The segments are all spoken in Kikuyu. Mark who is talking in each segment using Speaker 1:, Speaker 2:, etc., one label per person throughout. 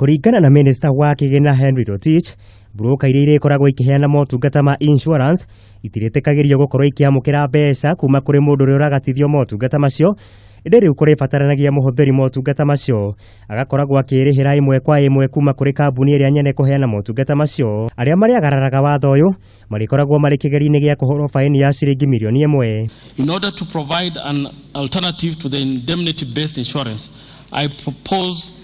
Speaker 1: Kũringana na minista wa kĩgĩna Henry Rotich, broker iria irĩkoragwo ikĩheana motungata ma insurance itirĩtĩkagĩrio gũkorwo ikĩamũkĩra mbeca kuma kũrĩ mũndũ ũrĩa ũragatithio motungata macio, ĩndĩ rĩu kũrĩbataranagia mũhũthĩri motungata macio agakoragwo akĩrĩhĩra ĩmwe kwa ĩmwe kuma kũrĩ kambuni ĩrĩa nyene kũheana motungata macio. Arĩa marĩagararaga watho ũyũ marĩkoragwo marĩ kĩgerio-inĩ gĩa kũhũrwo baĩni ya ciringi mirioni 1.
Speaker 2: In order to provide an alternative to the indemnity-based insurance, I propose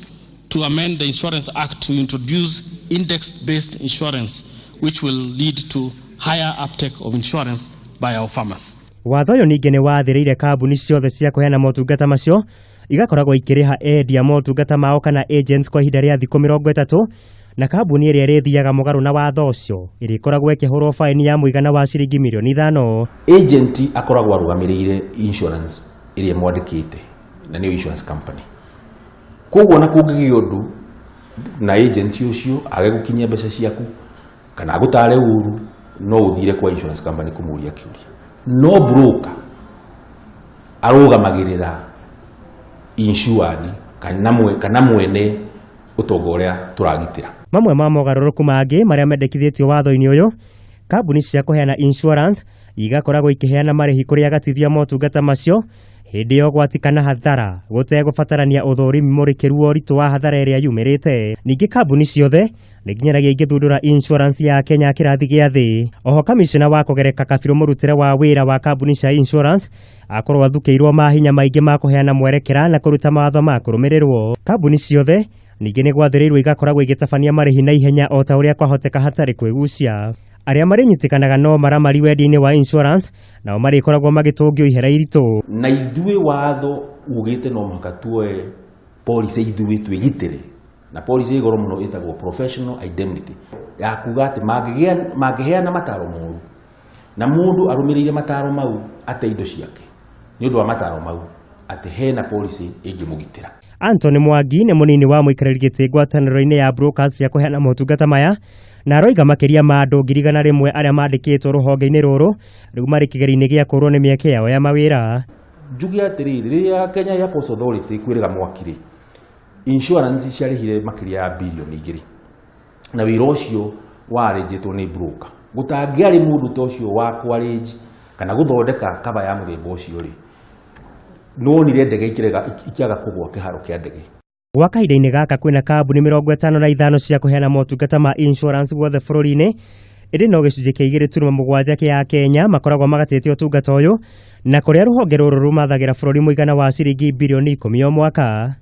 Speaker 2: to amend the Insurance Act to introduce index-based insurance, which will lead to higher uptake of insurance by our farmers.
Speaker 1: Watho ũyũ ningĩ nĩ wathĩrĩire kambuni ciothe cia kũheana motungata macio igakoragwo ikĩrĩha endia motungata mao kana agents kwa ihinda rĩa thikũ 30, na kambuni ĩrĩa ĩrĩthiaga mũgarũ na watho ũcio ĩrĩkoragwo ĩkĩhũrwo baĩni ya mũigana wa ciringi mirioni 5.
Speaker 3: Agent akoragwo arũgamĩrĩire insurance ĩrĩa mwandĩkĩte na nĩyo insurance company. Koguo ona kũngĩgĩa ũndũ na agent ũcio age gũkinyia mbeca ciaku kana agũtare ũru, no ũthire kwa insurance company kũmũria kĩũria. No broker arũgamagĩrĩra insured kana mwene ũtonga ũrĩa tũragitĩra.
Speaker 1: Mamwe ma mogarũrũku mangĩ marĩa mendekithĩtio watho-inĩ ũyũ, kambuni cia kũheana insurance igakoragwo ikĩheana marĩhi kũrĩ agatithia motungata macio hĩndĩ ya ũgwati kana hathara gũtegũbatarania ũthũrimi mũrikĩru wa ũritũ wa hathara ĩrĩa yumĩrĩte. Ningĩ kambuni ciothe nĩ nginyanagia ingĩthundũra insurance ya Kenya kĩrathi gĩa thĩ. Oho kamishna wa kũgereka kabirũ mũrutĩre wa wĩra wa kambuni cia insurance akorwo athukĩirwo mahinya maingĩ ma kũheana mwerekera na kũruta mawatho ma kũrũmĩrĩrwo. Kambuni ciothe ningĩ nĩ gwathĩrĩirwo igakoragwo igĩtabania marĩhi na ihenya o ta ũrĩa kwahoteka hatarĩ kwĩgucia. Arĩa marĩnyitĩkanaga no maramari wendia-inĩ wa insurance nao marĩkoragwo magĩtũngio ihera iritũ.
Speaker 3: Na ithuĩ watho ugĩte no mũhaka tuoe policy ithuĩ twĩgitĩre, na policy ĩ goro mũno ĩtagwo professional indemnity, ya kuga atĩ mangĩheana mataro moru na mũndũ arũmĩrĩire mataro mau ate indo ciake nĩ ũndũ wa mataro mau, atĩ hena policy ĩngĩmũgitĩra.
Speaker 1: Anthony Mwangi nĩ mũnini wa mũikarĩri gĩtĩ ngwatanĩro-inĩ ya brokers cia kũheana motungata maya, na aroiga makĩria ma andũ 100,000 arĩa mandĩkĩtwo rũhonge-inĩ rũrũ rĩu marĩ kĩgerio-inĩ gĩa kũrwo nĩ mĩeke yao ya mawĩra.
Speaker 3: Njuge atĩrĩrĩ, rĩrĩa Kenya Airports Authority kwĩrĩga mwaki rĩ, insurance ciarĩhire makĩria ya birioni 2, na wĩra ũcio warĩnjĩtwo nĩ broker. Gũtangĩarĩ mũndũ ta ũcio wa kwarĩnji kana gũthondeka kaba ya mũthemba ũcio rĩ, nĩwonire ndege ikĩaga kũgwa kĩharo kĩa ndege.
Speaker 1: Gwa kahinda-inĩ gaka kwĩna kambuni 55 cia kũheana motungata ma insurance guothe bũrũri-inĩ, ĩndĩ no gĩcunjĩ kĩa 2.7 kĩa Akenya makoragwo magatĩte ũtungata ũyũ, na kũrĩa rũhonge rũrũ rũmathagĩra bũrũri mũigana wa ciringi birioni 10 o mwaka.